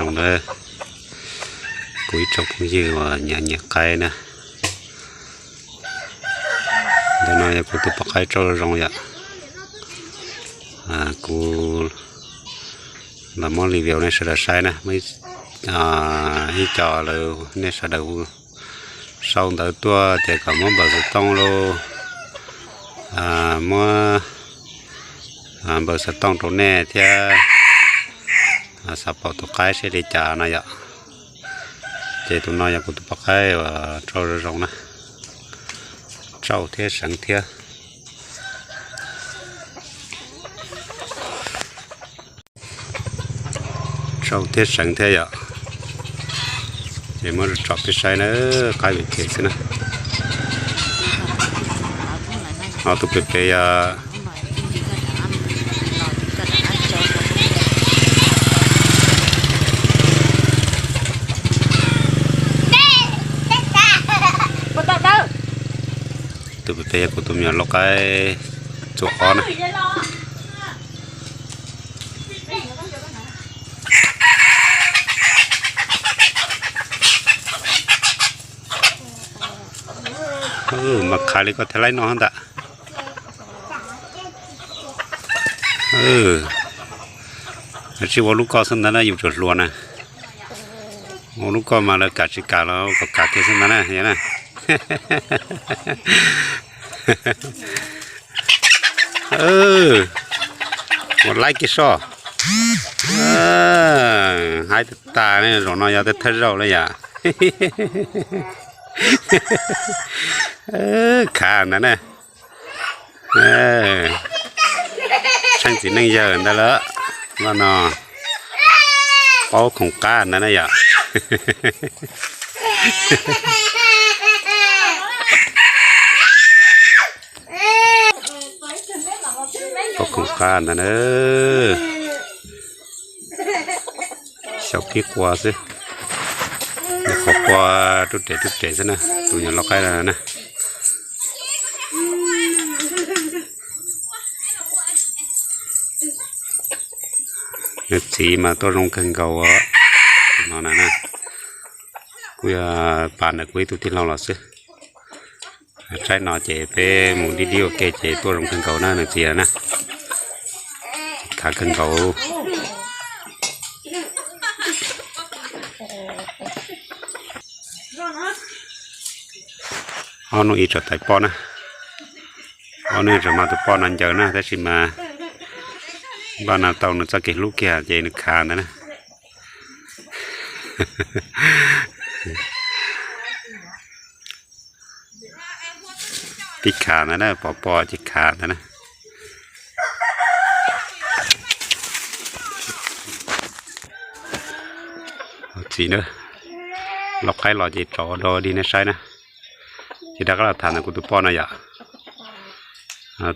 Ntawd kuv ib tsoom phooj ywg uas nyiam nyiam qaib na, ntawm no yog kuv tus poj qaib tsauj zoo yom. Kuv los muab review nej sawv daws saib na, ib co lawv nej sawv daws hu sau ntawv tuaj tias kom muab npawb xov tooj los, muab npawb xov tooj rau nej thiab xav pom tus qaib seb li cas no yom. Ces tus no yog kuv tus poj qaib uas tsauj zoo zoo na, tsauj thiab seev thiab. Tsauj thiab seev thiab yom. Ces muab tso peb saib na, qaib pem pem xwb na. Ho tus pem pem yog tus pem pem yog kuv tus me nyuam lau qaib txuas ob na. Mas khav li koj thiaj laib noj ntag. Tsis ua lub koj xwb ntag na, yus tsuas hluas na. Ua lub koj mas lawv kam tsis kam los kom kam kiag xwb ntag na, yog na. Ua laib kiag soj. Haib tag tag, zaum no yog thawj zaug lawm yom. Khav ntawd na. Tsheej txiv neej yawg ntawd lawm. Vaj no paub khoom qab ntawd na yom. Paub khoom qab ntawd na. Xyaum kib qua xwb, qhov qua rub res rub res xwb na, tus nyuam lau qaib na. Nws txiv mas tuaj zoo kawg nkaus no na. Kuj yog pas ntawm kuv ib tug tij laug los xwb. Tsaib no ces peb mus dib dib ua ke ces tuaj zoo kawg nkaus na nws txiv na. Khav kawg nkaus. Ob hnub ib tsoom tais poj na. Ob hnub ib tsoom mas tus poj no ncaws na, tab sis mas npaj no tau nws txoj kev hlub kiag ces nws khav ntawd na. Tib khav ntawd na, pom poj ces khav ntawd na. Txiv na, lau qaib los ces tso ua dog dig nej saib na. Ces rov qab los tham ntawm kuv tus poj no yom.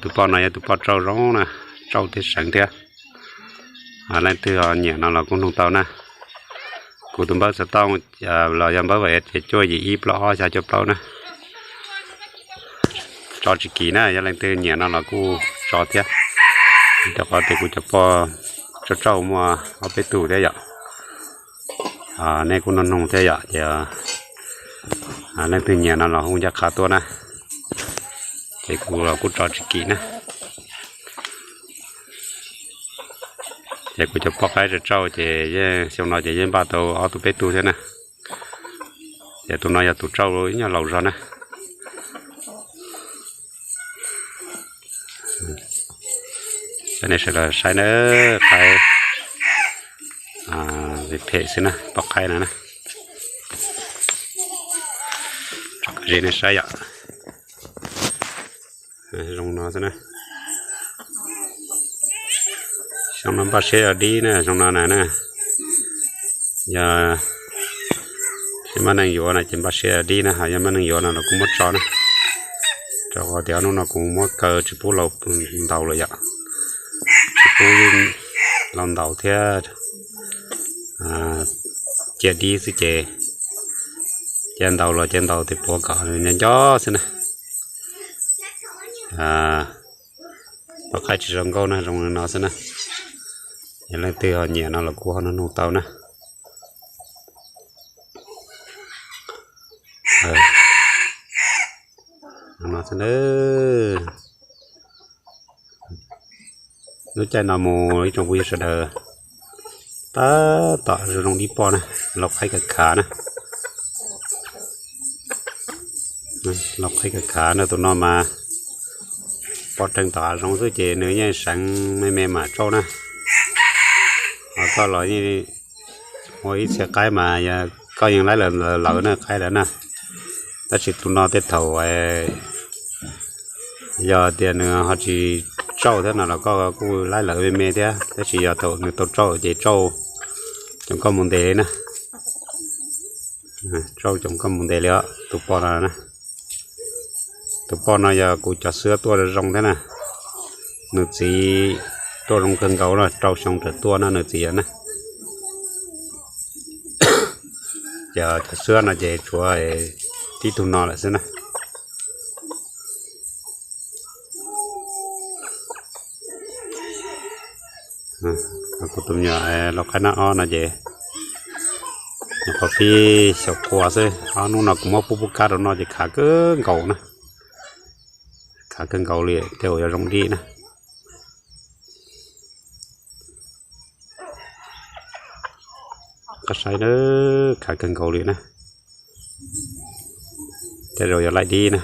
Tus poj no yog tus poj tsauj zoo na, tsauj thiab seev thiab. Leej twg ho nyiam no los kuj noog tau na. Kuv tus npawb xov tooj los yog npawb vas ces cuaj yim ib plaub ob xya cuaj plaub na. Tso tsis kim na, yog leej twg nyiam no los kuj tso thiab. Rau qhov tias kuv cov poj tsauj tsauj muaj ob peb tug thiab yom. Nej kuj noog noog thiab yom, ces leej twg nyiam no los hu ncaj qha tuaj na. Ces kuv los kuj tso tsis kim na. Ces kuv cov poj qaib tsauj tsauj ces yeej xyoo no ces yeej npaj tau ob tug peb tug thiab na. Ces tus no yog tus tsauj ib nyuag laus zog na. Cov nej sawv daws saib na, qaib phem phem xwb na, poj qaib no na. Tso kom ze nej saib yom. Zoo no xwb na. Xyoo no npaj siab yog dib na, xyoo no na na. Yog tsis muaj neeg yuav no ces npaj siab yog dib na, ho yog muaj neeg yuav no los kuj muab tso na. Rau qhov tias hnub no kuv muab kaw tsis pub laus ntaus lawm yom. Tsis pub laus ntaus thiab. Cia dib xwb ces cia ntaus los cia ntaus tes puav kom nco nco xwb na. Poj qaib tsis zoo nkauj na, zoo li no xwb na. Yog leej twg ho nyiam no los kuj ho noog noog tau na. Lub caij no mus ib tsoom phooj ywg sawv daws, tab tom zoo zoo dib poj na, lau qaib khav khav na. Lau qaib khav khav na, tus no mas poj reeg tom hav zoov xwb ces nws yeej seev me me mam tsauj na. Ho koj los yeej ua ib txhia qaib mas koj yeej laib lawm na, qaib lawm na. Tab sis tus no tej thaum yog tias nws ho tsis tsauj thiab no los koj kuj laib lawm me me thiab, tab sis yog thaum nws tau tsauj ces tsauj coom koj mus ntev li na. Tsauj coom koj mus ntev li os tus poj no na. Tus poj no yog kuv cov xwab tuaj zoo thiab na. Nws txiv tuaj zoo kawg nkaus no, rau xyoo raws tuaj no nws txiv yog na. Ces cov xwab no ces tshuav tib tug no lawm xwb na. Kuv tus me nyuam lau qaib nab ob no ces nyuam qhuav pib xyaum qua xwb, ob hnub no kuv muab pub pub kab rau noj ces khav kawg nkaus na. Khav kawg nkaus li, tej zaum yuav zoo dib na. Koj saib na, khav kawg nkaus li na. Tej zaum yuav laij dib na.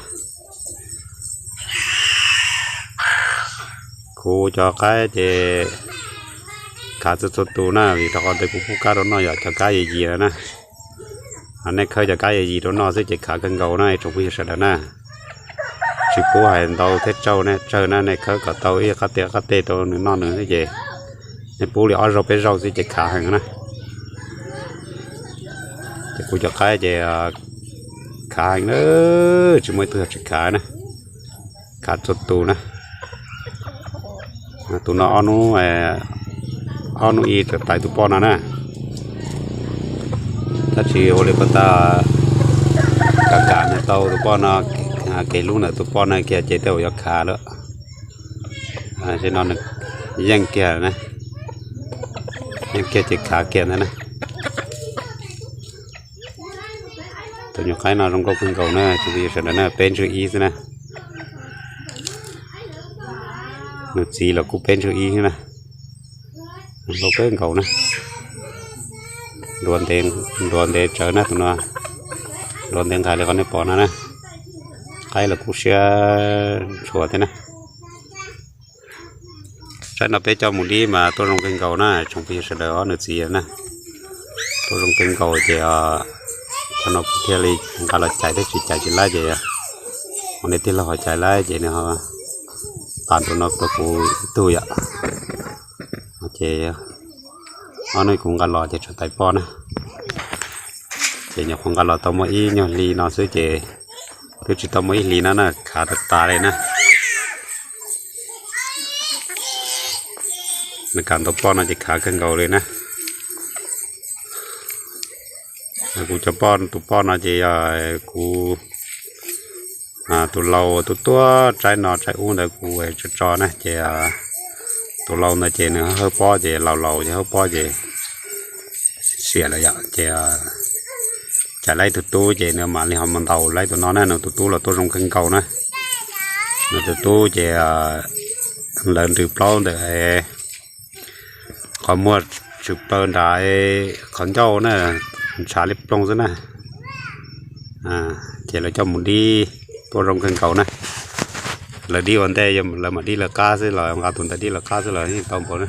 Kuv cov qaib ces khav txhua txhua tus na, vim rau qhov tias kuv pub kab rau noj yog cov kab yim yim na. Nej khawb cov kab yim yim rau noj xwb ces khav kawg nkaus na ib tsoom phooj ywg sawv daws na. Tsis pub hais ntau thiab tsaug nej tsawg na, nej khawb kom tau ib qab tej qab tej rau nws noj nws xwb ces nej pub li ob zaug peb zaug xwb ces khav heev na. Ces kuv cov qaib ces khav heev na, tsis muaj ib tug yog tsis khav na. Khav txhua tus na. Tus no ob hnub ib tawm tais tus poj no na. Tab sis ua li pab tas, kam kam nws tau tus poj no, kev hlub ntawm tus poj no kiag ces tej zaum yuav khav lawm. Tam no yeej kiag na, yeej kiag ces khav kiag ntag na. Tus nyuam qaib no zoo nkauj kawg nkaus na, tus phooj ywg sawv daws na, peb ntsug ib xwb na. Nws txiv los kuj peb ntsug ib xwb na. Zoo nkauj kawg nkaus na. Nruas ntev tsawv na tus no, nruas ntev nqhis li qhov nej pom no na. Qaib los kuj siab ntshua thiab na. Tsaib no peb coj mus dib mas tuaj zoo kawg nkaus na, tsoom phooj ywg sawv daws, ob nws txiv na. Tuaj zoo kawg nkaus ces thaum no kuv thiaj li nqa los cais thiab, tsis cais tsis laib ces ua nej tij laug ho cais laib ces nws ho pas ntu no rau kuv ib tug yom. Ces ob hnub kuv nqa los ces tshuav tais poj na. Ces nyuam qhuav nqa los tau muaj ib nyuag hli no xwb ces twb tsis tau muaj ib hlis no na khav tas tas li na. Nws khav tus poj no ces khav kawg nkaus li na. Kuv cov poj, tus poj no ces yog kuv tus laus tuaj tuaj tsaib no tsaib ub ntawd kuv tso tso na ces tus laus ntawd ces nws hawb pob ces laus laus ces hawb pob ces xiam lawm yom ces cais laib tus tub ces nws mam li ho mus ntaus laib tus no na, nws tus tub los tuaj zoo kawg nkaus na. Nws tus tub ces lawv nrws plaub ntawm qhov muag tsw plaws nram qhov ncauj na, ntshav li ploog xwb na. Ces lawv coj mus dib tuaj zoo kawg nkaus na. Lawv dib ua ntej, lawv mam dib lawv qab xwb los nqa tus ntawd dib lawv qab xwb los yeej tau npaum na.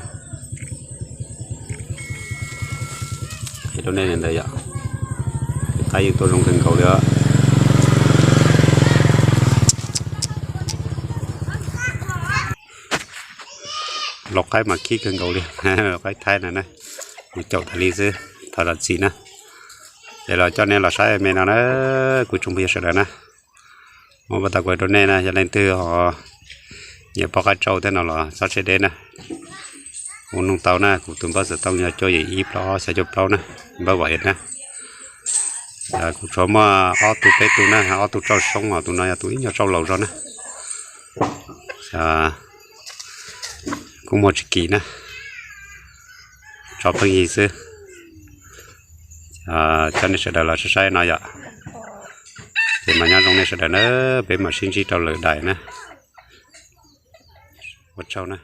Rau nej ntawd yom, qab yeej tuaj zoo kawg nkaus li os. Lau qaib mas khib kawg nkaus li, lau qaib thaib no na, mus caum tas li xwb, thov zam txim na. Es los coj nej los saib me no na, kuv tsoom phooj ywg sawv daws na. Muab pab tas kuv rau nej na, yog leej twg ho nyiam poj qaib tsauj thiab no los txhob tseg deb na. Ua noog tau na, kuv tus npawb xov tooj yog cuaj yim ib plaub ob xya cuaj plaub na, npawb Vietnam na. Kuv tshuav muaj ob tug peb tug na, ob tug tsauj soob os, tus no yog tus ib nyuag tsauj laus zog na. Kuj muag tsis kim na, tso pheej yig xwb. Coj nej sawv daws los saib saib no yom. Mas nyob zoo nej sawv daws na, peb mam sib ntsib rau lwm daim na. Ua tsaug na.